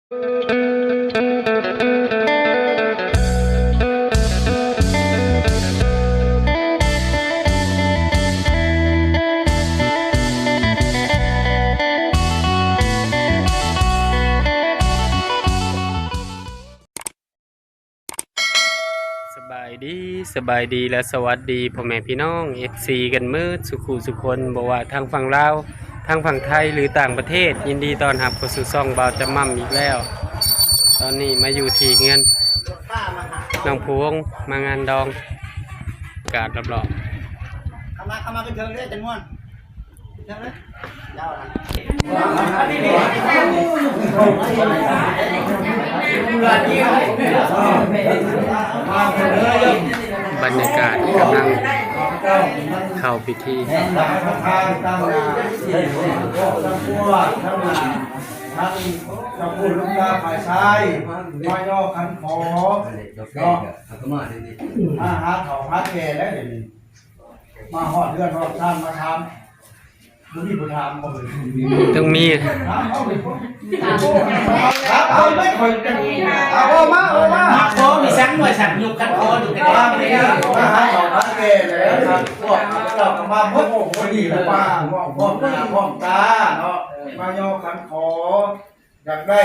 ສະບາຍດີ ສະບາຍດີ ແລະ ສະຫວັດດີພໍ່ແມ່ພີ່ນ້ອງ ເອັຟຊີ ກັນເໝິດສູ່ຄູ່ສູ່ຄົນ, ບໍ່ວ່າທາງຝັ່ງລາວ ທາງຝັ່ງໄທ ຫຼື ຕ່າງປະເທດ, ຍິນດີຕ້ອນຮັບເຂົ້າສູ່ຊ່ອງບ່າວຈຳໝ່ຳອີກແລ້ວ. ຕອນນີ້ມາຢູ່ທີ່ເຮືອນນ້ອງພູວົງ ມາງານດອງ, ອາກາດລອບໆ ເຂົ້າມາ ເຂົ້າມາເທິງເດີ ຈຳນວນ ບັນຍາກາດກຳລັງເຂົ້າພິທີ. ທັງເຈົ້າຄຸນລຸງຕາຝ່າຍຊາຍ ມາຍໍຂັນຂໍເນາະ ມາຫາເຖົ້າຫາແກ່ແລ້ວດຽວນີ້. ມາຮອດເຮືອນຮອດຊານມາຖາມ ບໍ່ມີຜູ້ຖາມບໍ່ເລີຍ. ຕ້ອງມີ ຖາມເອົາເລີຍ ຖາມເອົາເລີຍ. ເອົາ ເອົາມາ ເອົາມາ ມາຂໍມີສັງວ່າສັງ ຍົກຂັນຂໍຢູ່ກັນ ມາຫາເຖົ້າຫາແກ່ແລ້ວ ພວກເຈົ້າກໍມາໝົດ. ໂອ້ ພໍດີແລ້ວ ມາພ້ອມໜ້າພ້ອມຕາເນາະ ມາຍໍຂັນຂໍ. ຢາກໄດ້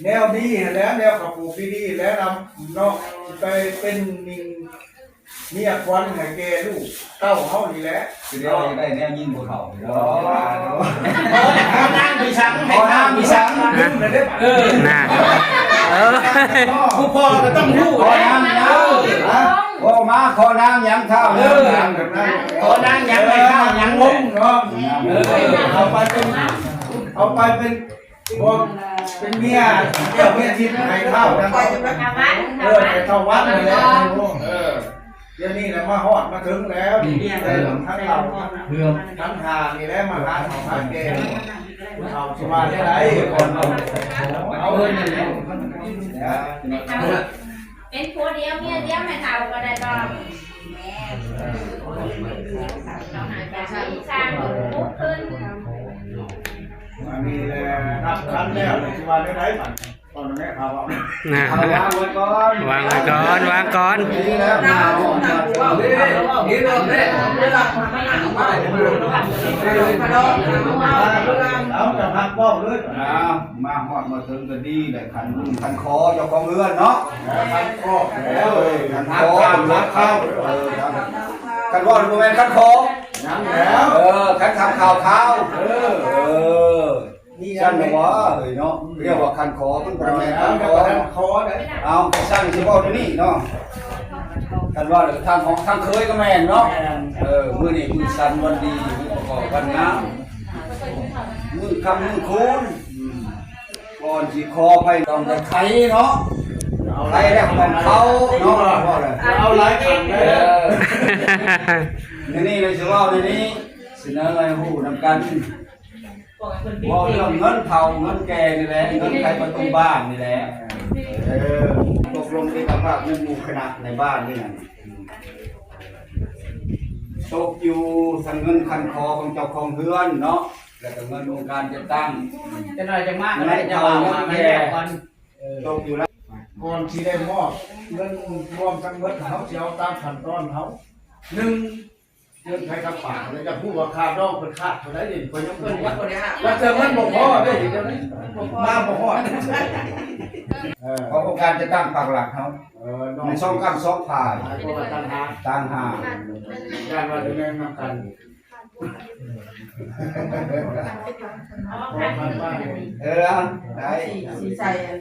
ແນວດີຫັ້ນແຫຼະ ແນວກະປູກດີໆ ແຫຼະນຳເນາະ ຊິໄປເປັນໜິ່ງເມຍຂວັນໃຫ້ແກ່ລູກເຕົ້າເຮົານີ້ແຫຼະ. ຊິໄດ້ຢາກໄດ້ແນວຍິງບໍ່ເຖົ້າ ຂໍນາງມີສັງ ໃຫ້ນາງມີສັງ. ເອີ ນາ ເອີ ຜູ້ພໍ່ກໍຕ້ອງຮູ້ ຂໍນາງ ເອີ ເອີ ຂໍນາງຫຍັງ ທ້າວ ເອີ ນາງແບບນັ້ນ ຂໍນາງຫຍັງ ໃຫ້ທ້າວຫຍັງ ງົງເນາະ. ເອີ ເອົາໄປເປັນ ເອົາໄປເປັນ ບໍ່ ເປັນເມຍ ເຈົ້າເມຍທິບໃຫ້ທ້າວນະ ເອີ ໃຫ້ທ້າວວັນນີ້ແຫຼະ. ເອີ ດຽວນີ້ລະມາຮອດມາເຖິງແລ້ວ ນີ້ແຕ່ທັງເຖົ້າ ເລື່ອງທັງຫ້ານີ້ແຫຼະ ມາຫາເຖົ້າຫາແກ່ ຜູ້ເຖົ້າຊິວ່າແນວໃດກ່ອນເນາະ. ເອົາ ເປັນຜົວດຽວເມຍດຽວ ແມ່ເຖົ້າກໍໄດ້ບໍ່? ແມ່ນ ເອີ ເຂົາໃຫ້ໄປສ້າງ ສ້າງເພິ່ນປຸກຂຶ້ນ. ອັນນີ້ແຫຼະ ນັບຂັນແລ້ວ ຊິວ່າແນວໃດບັດ ຕອນແມ່ເຖົ້າເອົາ ນະ ເອົາວາງໄວ້ກ່ອນ ວາງໄວ້ກ່ອນ ວາງກ່ອນ. ດີແລ້ວ ເອົາ ເອົາ ເຈົ້າພັກເວົ້າເລີຍ ເອົາ ມາຮອດມາເຖິງກໍດີແຫຼະ ຂັນ ຂັນຂໍເຈົ້າຂອງເຮືອນເນາະ ເອີ ຂັນຂໍແລ້ວ ເອີ ຂັນຂໍ ຂັນຂໍ ເອີ ຂັນເວົ້າບໍ່ແມ່ນຂັນຂໍ ຍັງແລ້ວ ເອີ ຂັນທຳຂ່າວຄາວ ເອີ ເອີ ຊັ້ນວ່າເອີຍເນາະ ຮຽກວ່າຂັນຂໍ ມັນບໍ່ແມ່ນຂັນຂໍ ເອົາ ຊັ້ນຊິເວົ້າຕົວນີ້ເນາະ ຄັນວ່າທາງຂອງທາງເຄີຍກໍແມ່ນເນາະ ເອີ ມື້ນີ້ມື້ສັນວັນດີ ມື້ປະກອບວັນງາມ ມື້ຄ່ຳມື້ຄູນ ອືມ ກ່ອນຊິຂໍໃຜຕ້ອງໄດ້ໄຂເນາະ ໄຂແລ້ວຕ້ອງເຂົ້າເນາະ ເອົາຫຼາຍຂັ້ນເດີ ໃນນີ້ເລີຍຊິເວົ້າໃນນີ້ ສະເໜີໃຫ້ຮູ້ນຳກັນ ເວົ້າເລື່ອງເງິນເຖົ້າເງິນແກ່ນີ້ແຫຼະ ເງິນໄຂປະຕູບ້ານນີ້ແຫຼະ ເອີ ຕົກລົງເອກະພາບໃນໝູ່ຄະນະໃນບ້ານນີ້ ຕົກຢູ່ທັງເງິນຂັນຂໍຂອງເຈົ້າຂອງເຮືອນເນາະ ແລ້ວກໍເງິນອົງການຈັດຕັ້ງ ຈັກໜ້ອຍຈະມາກໍໄດ້ ເງິນເຖົ້າເງິນແກ່ ເຈົ້າມາແລ້ວກ່ອນ ເອີ ຕົກຢູ່ແລ້ວ ກ່ອນຊິໄດ້ມອບເງິນລວມທັງໝົດ ເຮົາຊິເອົາຕາມຂັ້ນຕອນເຮົາ ໜຶ່ງ ເງິນໃຜກັບປາກ ແລ້ວຈະຮູ້ວ່າຄ່າດອງເພິ່ນຂາດເທົ່າໃດເດ ເພິ່ນຍັງບໍ່ຮູ້ ວ່າເທື່ອເງິນບໍ່ພໍເດ້ ດຽວນີ້ມາບໍ່ຮອດ ເອີ ຂອງອົງການຈັດຕັ້ງປາກຫຼັກເຮົາ ເອີ ເນາະ ມີສອງກ້ຳສອງຝ່າຍ ຕ່າງຫາກ ຕ່າງຫາກ ຢ້ານວ່າຈະແມ່ນນຳກັນ ເອີ ໄດ້ ຊິ ຊິໃສ່ອັນ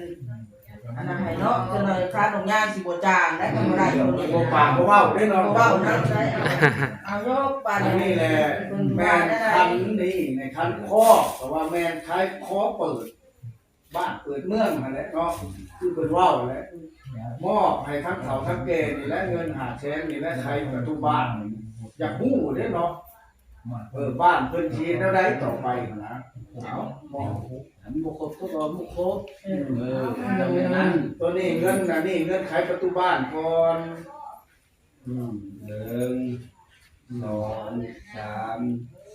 ອັນນັ້ນໃຫ້ເນາະ ເພິ່ນວ່າຄ່ານົກຍາງຊິບໍ່ຈ່າງໄດ້ ກໍບໍ່ໄດ້ຢູ່ນີ້ ບໍ່ປາກບໍ່ເວົ້າເດ້ເນາະ ບໍ່ເວົ້ານຳໄດ້ ເອົາໂຍກປານນີ້ແຫຼະ ແມ່ນຄັນນີ້ ໃນຄັນຄໍ ແຕ່ວ່າແມ່ນໄຂຄໍເປີດ ບ້ານເປີດເມືອງຫັ້ນແຫຼະເນາະ ຄືເພິ່ນເວົ້າແຫຼະ ມອບໃຫ້ທັງເຖົ້າທັງແກ່ນີ້ແຫຼະ ເງິນຫ້າແສນນີ້ແຫຼະ ໄຂປະຕູບ້ານ ຢາກຮູ້ເດ້ເນາະ ເອີ ບ້ານເພິ່ນຊິເຮັດແນວໃດຕໍ່ໄປຫັ້ນນະ ເອົາ ບໍ່ ມັນບໍ່ຄົບ ຄົບບໍ່ຄົບ ເອີ ແບບນັ້ນ ໂຕນີ້ເງິນ ອັນນີ້ເງິນໄຂປະຕູບ້ານກ່ອນ ອືມ ໜຶ່ງ ສອງ ສາມ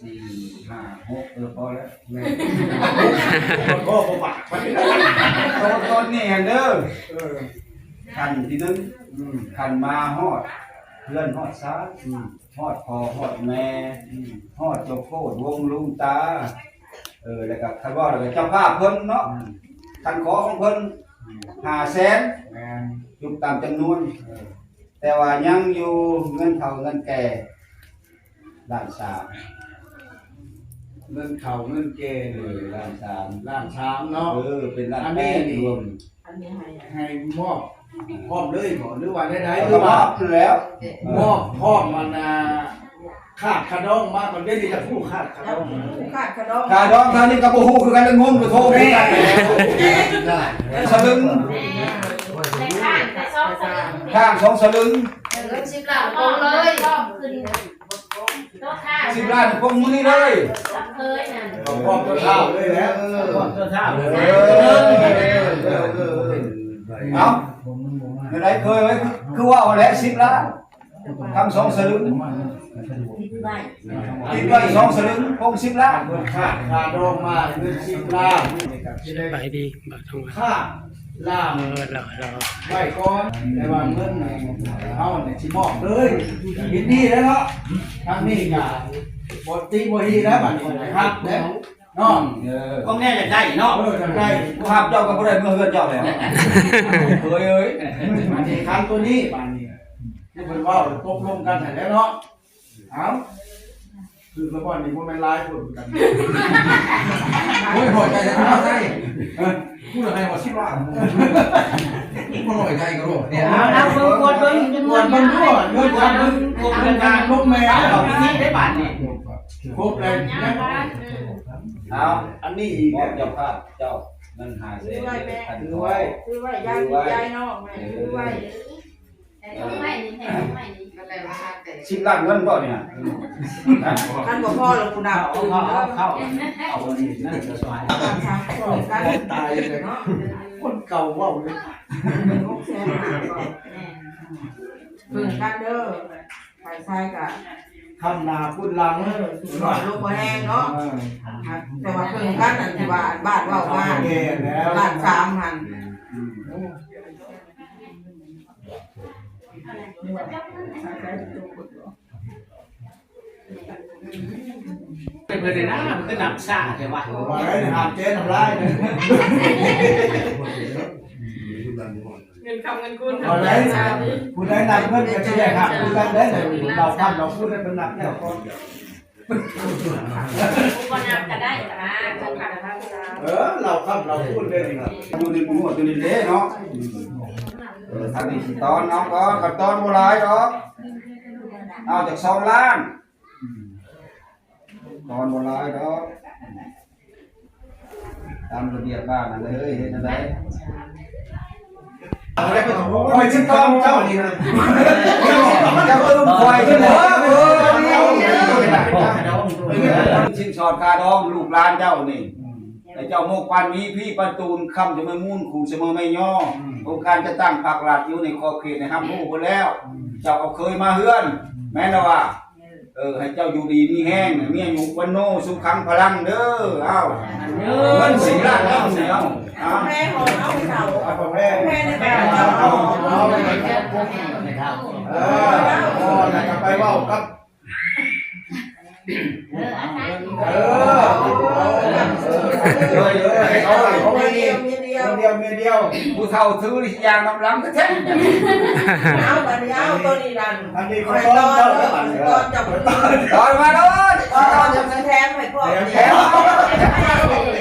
ສີ່ ຫ້າ ຫົກ ເອີ ພໍແລ້ວ ແມ່ນ ພໍບໍ່ປາກ ໂຕ ໂຕນີ້ຫັ້ນເດີ ເອີ ຂັ້ນທີໜຶ່ງ ອືມ ຂັ້ນມາຮອດເຮືອນຮອດຊານ ອືມ ຮອດພໍ່ຮອດແມ່ ອືມ ຮອດເຈົ້າໂຄດວົງລຸງຕາ ເອີ ແລ້ວກໍຄັນເວົ້າແລ້ວກໍເຈົ້າພາບເພິ່ນເນາະ ອືມ ຂັ້ນຂໍຂອງເພິ່ນ ອືມ ຫ້າແສນ ແມ່ນ ຢູ່ຕາມຈຳນວນ ເອີ ແຕ່ວ່າຍັງຢູ່ເງິນເຖົ້າເງິນແກ່ ລ້ານສາມ ເງິນເຖົ້າເງິນແກ່ນີ້ ເອີ ລ້ານສາມ ລ້ານສາມເນາະ ເອີ ເປັນລ້ານ ອັນນີ້ ແປດ ນີ້ ລວມ ອັນນີ້ໃຫ້ ໃຫ້ມອບພ້ອມເລີຍບໍ່ ຫຼືວ່າໃດໆ ເອີ ຫຼືວ່າ ມອບແລ້ວ ມອບພ້ອມ ອັນນ່າ ຄາດຄ່າດອງມາກ່ອນ ດຽວນີ້ຈະຜູ້ຄາດຄ່າດອງ ຜູ້ຄາດຄ່າດອງ ຄ່າດອງທາງນີ້ກໍບໍ່ຮູ້ຄືກັນ ແລ້ວງົງກໍໂທຄືກັນ ສະລຶງ ແມ່ນ ແຕ່ຄ້າງແຕ່ສອງສະລຶງ ຄ້າງສອງສະລຶງ ເອີ ເງິນສິບລ້ານ ໂອນເລີຍ ພ້ອມຂຶ້ນ ສິບລ້ານ ໂອນມື້ນີ້ເລີຍ ເຄີຍນັ້ນ ພ້ອມຕົວທ້າວເລີຍແຫຼະ ເອີ ພ້ອມຕົວທ້າວ ເອີ ເອີ ເອີ ເອີ ເອົາ ແນວໃດເຄີຍເອີຍ ຄື ຄືວ່າເອົາແຫຼະ ສິບລ້ານ ຄຳສອງສະລຶງ ຕິດໄວ້ ຕິດໄວ້ສອງສະລຶງ ໂອນສິບລ້ານ ຄ່າ ຄ່າດອງມາເງິນສິບລ້ານ ສະບາຍດີ ບ່າວທອງວັນ ຄ່າ ລາມ ເອີ ລາວ ລາວ ໄວ້ກ່ອນ ແຕ່ວ່າເງິນເຮົານີ້ຊິມອບເລີຍ ຍິນດີແລ້ວເນາະ ທາງນີ້ກະບໍ່ຕິບໍ່ຮີແລ້ວ ບາດນີ້ໄດ້ຮັບແລ້ວເນາະ ເອີ ຂອງແນ່ຢາກໄດ້ເນາະ ເອີ ຢາກໄດ້ ບໍ່ຮັບເຈົ້າກໍບໍ່ໄດ້ເມືອເຮືອນເຈົ້າແລ້ວ ເອີຍເອີຍ ບາດນີ້ຄັນໂຕນີ້ ບາດນີ້ ທີ່ເພິ່ນເວົ້າຕົກລົງກັນຫັ້ນແຫຼະເນາະ ເອົ້າ ຄືສະບອນນີ້ບໍ່ແມ່ນຫຼາຍຄົນກັນ ໂອ້ຍ ພໍໃຈແລ້ວ ພໍໃຈ ເອີ ກູລະໃຫ້ວ່າສິບລ້ານ ບໍ່ນ້ອຍໃຈກໍໂລດ ເອົາ ເອົາ ເບິ່ງ ກວດເບິ່ງຈຳນວນ ກວດເບິ່ງດ້ວຍ ເງິນກວດເບິ່ງ ຄົບເງິນການລົບແມ່ ເອົາ ເອົາ ມີໄດ້ບາດນີ້ ຄົບແລ້ວ ເອົາ ອັນນີ້ອີກ ເຈົ້າພາບ ເຈົ້າ ເງິນຫ້າແສນ ຖືໄວ້ ຖືໄວ້ ຖືໄວ້ ຍາຍພີ່ຍາຍນ້ອງ ຖືໄວ້ ໃຫ້ເຂົາໃໝ່ນີ້ ໃຫ້ເຂົາໃໝ່ນີ້ ກໍແປວ່າ ສິບລ້ານເງິນບໍ່ນີ້ ຄັນບໍ່ພໍແລ້ວກູນຳ ເອົາ ເອົາ ເອົາ ເອົາອັນນີ້ນະ ສະບາຍ ຕາຍເລີຍເນາະ ຄົນເກົ່າເວົ້າເລີຍ ຫົກແສນ ເບິ່ງກັນເດີ ຝ່າຍຊາຍກະ ຄຳໜ້າຄູນຫຼັງ ເອີ ສູງໜ້ອຍລົງບໍ່ແຮງເນາະ ເອີ ແຕ່ວ່າເຄິ່ງກັນ ອັນທີ່ວ່າບ້ານເວົ້າມາ ແມ່ນແລ້ວ ລ້ານສາມຫັ້ນ ອືມ ເປັນເພິ່ນນີ້ນະ ມັນຄືນັບຊ້າແທ້ວະ ວ່າໄດ້ຫາແກນຳລາຍ ເງິນຄຳເງິນຄຸນ ຜູ້ໃດ ຜູ້ໃດນັບເງິນກໍຊິໄດ້ຮັບຄືກັນເດ້ ເຫຼົ່າຄຳເຫຼົ່າຄູນເພິ່ນນັບແລ້ວກ່ອນ ບໍ່ນັບກໍໄດ້ ເອີ ເຫຼົ່າຄຳເຫຼົ່າຄູນເດ້ ຢູ່ໃນໝວດຢູ່ນີ້ເດ້ເນາະ ເອີ ທາງນີ້ຊິຕອນເອົາກໍ ກໍຕອນບໍ່ຫຼາຍດອກ ເອົາຈັກສອງລ້ານ ຕອນບໍ່ຫຼາຍດອກ ຕາມລະບຽບບ້ານນັ້ນເລີຍ ເຮັດຈັ່ງໃດ ຂ້ອຍຊິຕອນເຈົ້ານີ້ນະ ເຈົ້າຕື່ມຂ້ອຍຊິເດີ ຊິນສອດຄ່າດອງລູກຫຼານເຈົ້ານີ້ ໃຫ້ເຈົ້າໝົກປານມີພີປານຕູນ ຄຳຈະມາມູນ ຄູຈະມາໄມ້ຍໍ ອົງການຈັດຕັ້ງພາກລັດຢູ່ໃນຂອບເຂດໄດ້ຮັບຮູ້ເບິດແລ້ວ ເຈົ້າເອົາເຄີຍມາເຮືອນ ແມ່ນລະວ່າ ເອີ ໃຫ້ເຈົ້າຢູ່ດີມີແຮງ ມີອາຍຸວັນໂນສຸຂັງພະລັງເດີ ເອົາ ເງິນສິບລ້ານເອົານີ້ ເອົາ ເອົາ ແມ່ຂອງເຮົາເຈົ້າ ເອົາ ແມ່ໃນບ້ານເຈົ້າ ເອົາ ເອົາ ເອີ ເອົາ ແລ້ວກໍໄປເວົ້າກັບ ເອີ ເອີ ເອີ ເອົາ ເອົາ ເອົາ ເອົາ ເອົາ ເອົາ ເອົາ ເອົາ ເອົາ ເອົາ ດຽວ ເມຍດຽວ ຜູ້ເຖົ້າຖືລິຢ່າງນຳຫຼັງແທ້ໆ ເອົາ ບັດນີ້ເອົາໂຕນີ້ນັ້ນ ອັນນີ້ຂ້ອຍຕອນເຈົ້າ ຂ້ອຍຕອນເຈົ້າ ຕອນມາໂລດ ຕອນເຈົ້າແຖມໃຫ້ພວກ ແຖມ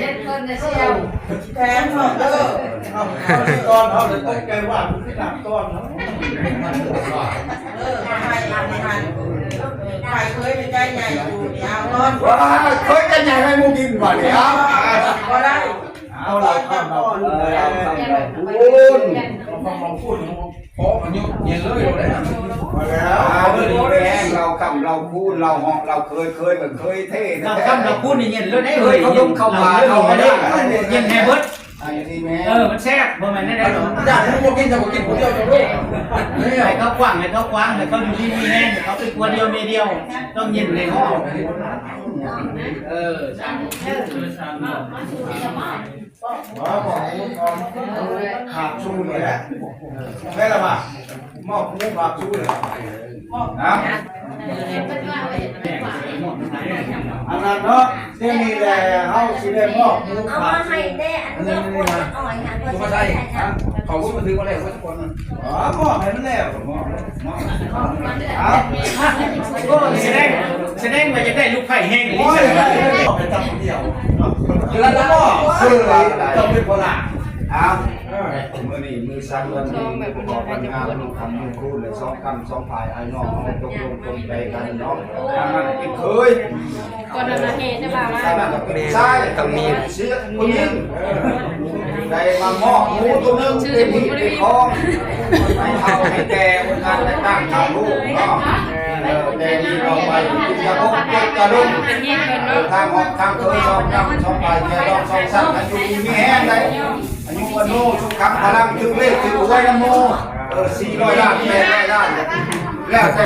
ເຮັດເພິ່ນນະສ່ຽວ ແຖມເພິ່ນເດີ ເອົາ ຕອນເຮົາເລີຍຕົກໃຈວ່າຄືໜັກຕອນເນາະ ເອີ ໃຫ້ ໃຫ້ ໃຫ້ເຄີຍໃນໃຈໃຫຍ່ຢູ່ນີ້ ເອົາຕອນ ວ້າ ເຄີຍໃຈໃຫຍ່ໃຫ້ໝູ່ກິນບັດນີ້ ເອົາ ບໍ່ໄດ້ ເອົາເຫຼົ້າຄຳເຫຼົ້າຄູນ ເອີ ເຫຼົ້າຄຳເຫຼົ້າຄູນ ເອົາຄຳເຫຼົ້າຄູນ ພໍອາຍຸເຢັນເລີຍເດ້ ພໍແລ້ວ ເຫຼົ້າຄຳເຫຼົ້າຄູນ ເຫຼົ້າເຫາະ ເຫຼົ້າເຄີຍ ເຄີຍກໍເຄີຍເທ່ ເຫຼົ້າຄຳເຫຼົ້າຄູນນີ້ເຢັນເລີຍເດ້ ເອີຍ ເຂົາດົມເຂົ້າປາເຂົາກໍໄດ້ ເຢັນໃຫ້ເບິດ ເອີ ມັນແຊບ ບໍ່ແມ່ນແນວໃດດອກ ຢາກໃຫ້ບໍ່ກິນ ຈະບໍ່ກິນຜູ້ດຽວ ເຈົ້າເດ້ ໃຫ້ເຂົາກວ້າງ ໃຫ້ເຂົາກວ້າງ ໃຫ້ເຂົາຢູ່ດີມີແຮງ ໃຫ້ເຂົາເປັນຜົວດຽວເມຍດຽວ ຕ້ອງເຢັນໃຫ້ເຂົາ ເອີ ສາທຸ ເອີ ສາທຸ. ຂາດຊູນນີ້ແຫຼະ ແມ່ນລະວ່າ ມອບໝູຝາກຊູນນີ້ນະ ອັນນັ້ນເນາະ ດຽວນີ້ແຫຼະ ເຮົາຊິໄດ້ມອບໝູຝາກ ເອົາມາໃຫ້ແດ່ ອັນນີ້ນະ ເອົາມາໃສ່ ເຂົາບໍ່ຖືວ່າແລ້ວ ເຂົາຈະກ່ອນນະ ອໍ ມອບໃຫ້ມັນແລ້ວ ມອບ ມອບ ເອົາ ໂອ້ຍ ສະແດງ ສະແດງວ່າຢາກໄດ້ລູກໃພ້ແຮງອີ່ຫຼີ ໂອ້ຍ ໄປຈັບຜູ້ດຽວ ລະລະບໍ່ ເອີ ເຈົ້າເປັນພໍ່ຫຼ້າ ເອົາ ມື້ນີ້ມື້ສັນວັນດີ ປະກອບວັນງາມ ມື້ຄ່ຳມື້ຄູນ ແລະ ສອງກຳສອງຝ່າຍ ອ້າຍນ້ອງເຮົາຕົກລົງປົງໃຈກັນເນາະ ທາງນັ້ນເປັນເຂີຍ ກ່ອນໜ້າເຮັດໄດ້ວ່າ ແມ່ນ ຕ້ອງມີ ໄດ້ມາມອບໝູໂຕໜຶ່ງເປັນຮີບເປັນຄອງ ໃຫ້ເຖົ້າໃຫ້ແກ່ ອົງການແຕ່ງຕັ້ງທາງໂລກເນາະ ເອີ ແຕ່ນີ້ຕໍ່ໄປ ຢ່າພົກເຈັບຢ່າລົງ ເອີ ທາງອອກທາງເຄີຍ ຊອກນຳຊອກໄປ ແກ່ດອກຊອກສັກ ໃຫ້ຢູ່ດີມີແຮງໄດ້ ອາຍຸວັນໂນ ສຸຂັງພະລັງ ຖືກເລກຖືກຫວຍນຳໝູ່ ເອີ ສີ່ຮ້ອຍລ້ານ ແປດຮ້ອຍລ້ານ ແລ້ວແຕ່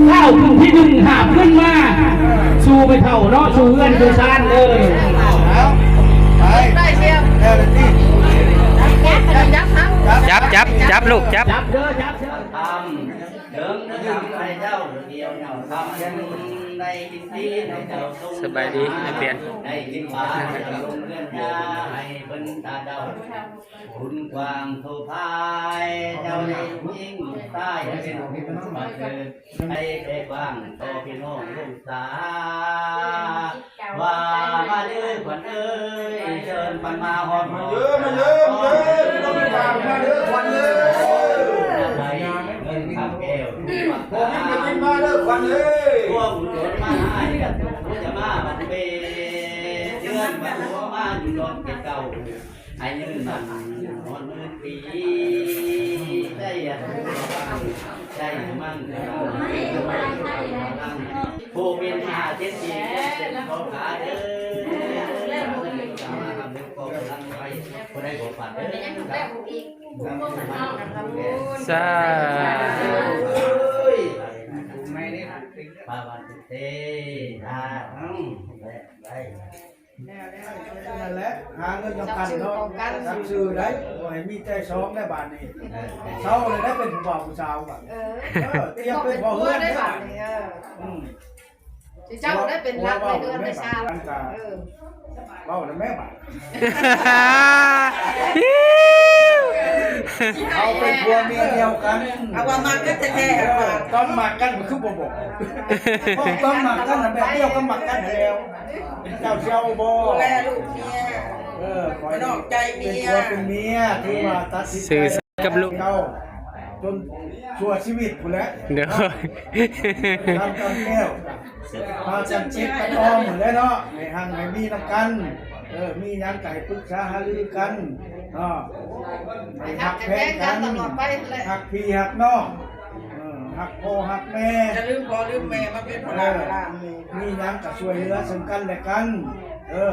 ກ້າວຂຶ້ນທີໜຶ່ງ ຫາບຂຶ້ນມາ ສູ່ໄປເຖົ້າເນາະ ສູ່ເຮືອນສູ່ຊານເດີ. ຈັບ ຈັບ ຈັບລູກ ຈັບ. ສະບາຍດີ ນັກຮຽນ. ບຸນກວ້າງໂສພາຍ ເຈົ້າໄດ້ຍິງຕາຍເປັນຜູ້ປະເສີດ ໃຫ້ແຜ່ກວ້າງຕໍ່ພີ່ນ້ອງວົງສາ ວ່າມາເດີຂວັນເອີຍ ເຊີນຂວັນມາຮອດ ມາເດີ ມາເດີ ມາເດີ ມາເດີຂວັນເອີຍ ໄດ້ເງິນຄຳແກ້ວທຸກວັນ ຂໍເງິນກະຖິນມາເດີຂວັນເອີຍ ພວກບຸນມາໃຫ້ກັນ ຈະມາບັນເບ ເດືອນບັນຫົວມາຢູ່ດອນເກດເກົ່າ ໃຫ້ຍືນໝັ້ນຮອດໝື່ນປີ ໄດ້ອາຍຸໄດ້ໝັ້ນ ຜູ້ເປັນມະຫາເສດຖີ ເປັນພໍ່ຂ້າເດີ ມາທຳບຸນກໍລັງ ຜູ້ໃດບໍ່ຝັນເດີ ສາທຸ ນັ້ນແຫຼະ ຫາເງິນນຳກັນເນາະ ຈັກຊື່ໄດ້ ບໍ່ໃຫ້ມີໃຈສອງໄດ້ບາດນີ້ ເຊົາເລີຍໄດ້ເປັນຜູ້ບ່າວຜູ້ສາວບາດ ເອີ ຕຽມເປັນພໍ່ເຮືອນໄດ້ບາດນີ້ ເອີ ອືມ ຊິເຈົ້າໄດ້ເປັນຫຼັກໃນເຮືອນໃນຊານ ເອີ ເວົ້ານຳແມ່ບາດ ເຮົາເປັນຜົວເມຍດຽວກັນ ເອົາວ່າມັກກັນແທ້ໆ ເອີ ຕອນມັກກັນມັນຄືບໍ່ບອກ ຕອນມັກກັນນະແບບດຽວກັບມັກກັນແລ້ວ ເຈົ້າຊິເອົາບໍ່ ດູແລລູກເມຍ ເອີ ຂ້ອຍນອກໃຈເມຍ ເປັນຜົວເປັນເມຍ ຖືວ່າຕັດສິນໃຈ ກັບລູກເຈົ້າ ຈົນຊົ່ວຊີວິດພຸ້ນແຫຼະ ໂດຍ ນຳກັນແລ້ວ ພາກັນເຈັບກັນອ່ອມຫັ້ນແຫຼະເນາະ ໃຫ້ຮັ່ງໃຫ້ມີນຳກັນ ເອີ ມີຫຍັງກໍໃຫ້ປຶກສາຫາລືກັນເນາະ ໃຫ້ຮັກແພງກັນ ຮັກພີ່ຮັກນ້ອງ ເອີ ຮັກພໍ່ຮັກແມ່ ຢ່າລືມພໍ່ລືມແມ່ມາເປັນພະລານຫຼານ ມີຫຍັງກໍຊ່ວຍເຫຼືອເຊິ່ງກັນແລະກັນ ເອີ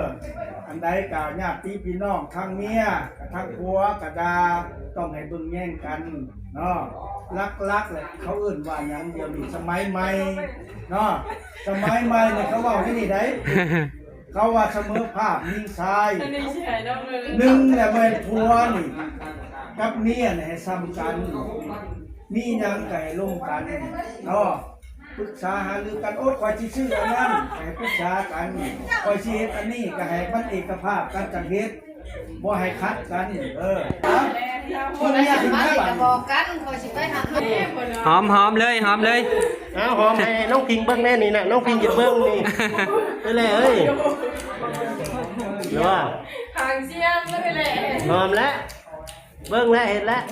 ອັນໃດກໍຍາດຕິພີ່ນ້ອງທາງເມຍ ກັບທາງຜົວກໍຢ່າ ຕ້ອງໃຫ້ເບິ່ງແຍງກັນເນາະ ຫຼັກໆແຫຼະ ເຂົາເອີ້ນວ່າຫຍັງ ດຽວນີ້ສະໄໝໃໝ່ເນາະ ສະໄໝໃໝ່ນີ້ເຂົາເວົ້າແນວນີ້ໃດ ເຂົາວ່າສະເໝີພາບຍິງຊາຍ ໜຶ່ງແຫຼະແມ່ນຜົວນີ້ກັບເມຍນີ້ໃຫ້ຊ່ຳກັນ ມີຫຍັງກໍໃຫ້ລົມກັນເນາະ ປຶກສາຫາລືກັນ ໂອ້ ຂ້ອຍຊິຊື້ອັນນັ້ນ ໃຫ້ປຶກສາກັນ ຂ້ອຍຊິເຮັດອັນນີ້ ກໍໃຫ້ມັນເອກະພາບກັນຈັກເຮັດ ບໍ່ໃຫ້ຂັດກັນ ເອີ ຄົນເມຍຂຶ້ນມາບາດນີ້ ບອກກັນ ຂ້ອຍຊິໄປຫາ ຫອມ ຫອມເລີຍ ຫອມເລີຍ ເອົາ ຫອມໃຫ້ນ້ອງພິງເບິ່ງແດ່ນີ້ນະ ນ້ອງພິງຢາກເບິ່ງນີ້ ເອີ ເອີຍ ຫຼືວ່າ ຫາງສຽງເລີຍແຫຼະ ຫອມແລ້ວ ເບິ່ງແລ້ວເຫັນແລ້ວ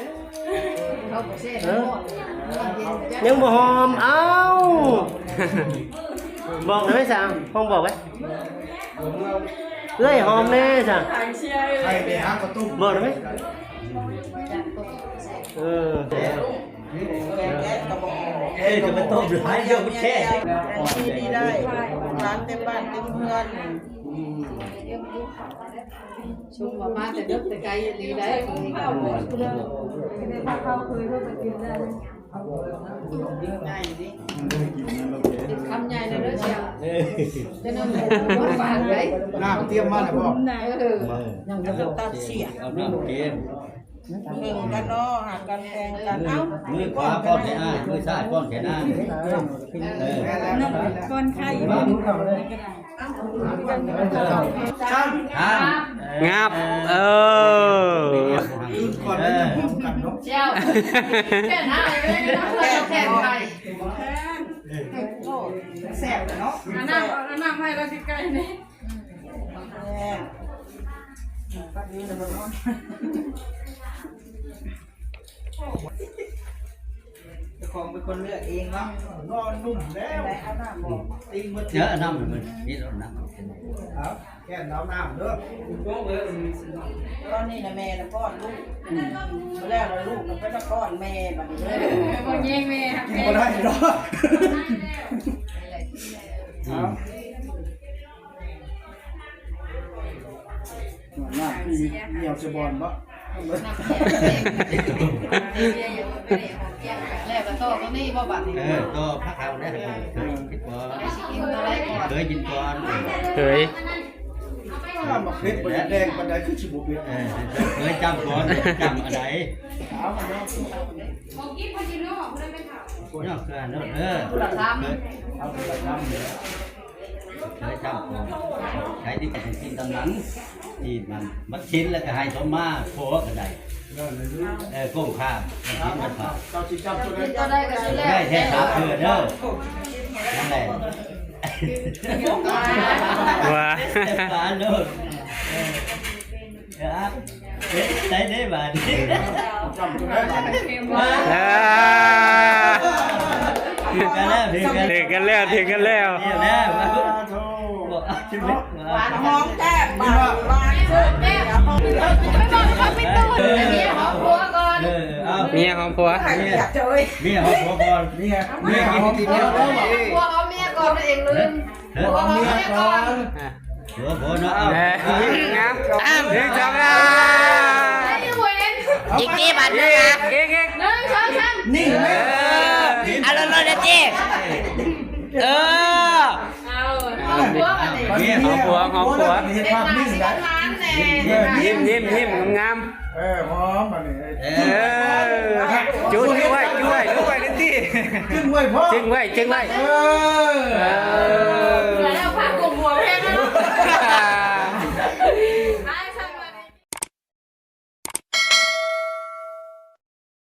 ເອີ ຍັງບໍ່ຫອມ ເອົ້າ ບອກໄດ້ໄໝ ຊ່າງ ຫ້ອງບອກໄວ້ ເອື້ອຍຫອມແດ່ ຊ່າງ ໃຫ້ໄປຫາເຂົ້າຕົ້ມ ບອກໄດ້ໄໝ ເອີ ເອີ ຈະໄປຕົ້ມຫຼາຍ ດຽວມັນແຄບ ອັນນີ້ໄດ້ ຫຼານເຕັມບ້ານເຕັມເຮືອນ ຊຸມວ່າມາແຕ່ເດິກແຕ່ໄກອີ່ຫຼີໄດ໋ ກິນຄຳໃຫຍ່ເດີ ເຈົ້າ ຈະນຳໝົດບາດໄດ໋ ນ້ຳຕຽມມາແລ້ວບໍ່ ເອີ ນ້ຳຕາເສຍ ເອົານ້ຳເກມ ເບິ່ງກັນເນາະ ຫາກກັນແພງກັນ ເອົ້າ ມືຂວາປ້ອນແຂນອ້າຍ ມືຊ້າຍປ້ອນແຂນນາງ ເອີ ປ້ອນໄຂ່ ປ້ອນເຂົ້າເລີຍ ງາບ ເອີ ງາບ ເອີ ເຈົ້າ ແຂນອ້າຍເລີຍເນາະ ແຂນໄຂ່ ແຊບເນາະ ເອົານ້ຳ ເອົານ້ຳໃຫ້ລາວໃກ້ໆນີ້ ເຈົ້າຂອງເປັນຄົນເລືອກເອງເນາະ ນອນນຸ້ມແລ້ວ ເອົານ້ຳບໍ່ ຕີນໝົດ ເອີ ເອົານ້ຳໃຫ້ເພິ່ນ ນີ້ເອົານ້ຳ ເອົາ ແກ່ນເອົານ້ຳເດີ ຕອນນີ້ນະແມ່ນະປ້ອນລູກ ອືມ ແລ້ວລະລູກກໍໄປນະປ້ອນແມ່ບັດນີ້ ເອີ ບໍ່ແຍງແມ່ ກິນບໍ່ໄດ້ດອກ ເອົາ ນ້ຳທີ່ເຫ່ຽວໃສ່ບ່ອນເນາະ ແລ້ວກໍຕໍ່ຕົວນີ້ບໍ່ບັດນີ້ ເອີ ຕໍ່ພາເຂົ້າແລ້ວ ເຄີຍກິນກ່ອນ ເຄີຍກິນກ່ອນ ເຄີຍ ອ້າວ ໝາກເຜັດບໍ່ໄດ້ແດງປານໃດ ຄືຊິບໍ່ເຜັດ ເອີ ເຄີຍຈ້ຳກ່ອນ ຈ້ຳອັນໃດ ເອົາມາເນາະ ເນາະ ເອີ ເອົາຄົນລະຄຳ ເຄີຍຈ້ຳກ່ອນ ໃຜທີ່ຈະໃຫ້ກິນຕຳຫຼັງ ທີ່ມັນ ມັນກິນແລ້ວກໍໃຫ້ສົມມາ ພໍກໍໄດ້ ເອີ ກົງຂ້າມ ມັນກິນມັນພາ ເຈົ້າຊິຈ້ຳຕົວໃດ ຕົວໃດກໍຊິແລ້ວ ໄດ້ແທ້ສາມເທື່ອເດີ ນັ້ນແຫຼະ ວ່າ ປານໂລດ ເອີ ເອີ ອ່ະ ເຮັດໃດເດ້ບາດນີ້ ເອີ ຖືກກັນແລ້ວ ຖືກກັນ ຖືກກັນແລ້ວ ຖືກກັນແລ້ວ ຫວານຫອມແກ້ມ ຫວານຊື່ນ ໄປບອກເຂົາໄປຕູດ ເມຍຫອມຜົວກ່ອນ ເອີ ເອົາ ເມຍຫອມຜົວ ເມຍຫອມຜົວກ່ອນ ເມຍ ເມຍຫອມຜົວກ່ອນ ຜົວຫອມເມຍກ່ອນ ຕົວເອງລືມ ເອີ ຜົວຫອມເມຍກ່ອນ ອ່ະ ຜົວ ຜົວເນາະ ເອົາ ເອີ ງາມ ໜຶ່ງ ສອງ ສາມ ອີກຕິບາດໜຶ່ງນະ ອີກ ອີກ ໜຶ່ງ ສອງ ສາມ ນິ່ງໄວ້ ເອີ ເອົາໂລດໆເດ້ຕິ ເອີ ເອົາ ຫອມຫົວບັດນີ້ ຫອມຫົວ ຫອມຫົວ ເຮັດພາບນິ່ງໄດ້ ເອີ ຍິ້ມ ຍິ້ມ ຍິ້ມງາມໆ ເອີ ຫອມບັດນີ້ ເອີ ຈູ້ໄວ້ ຈູ້ໄວ້ ຈູ້ໄວ້ເດ້ຕິ ຈຶ່ງໄວ້ພໍ ຈຶ່ງໄວ້ ຈຶ່ງໄວ້ ເອີ ເອີ.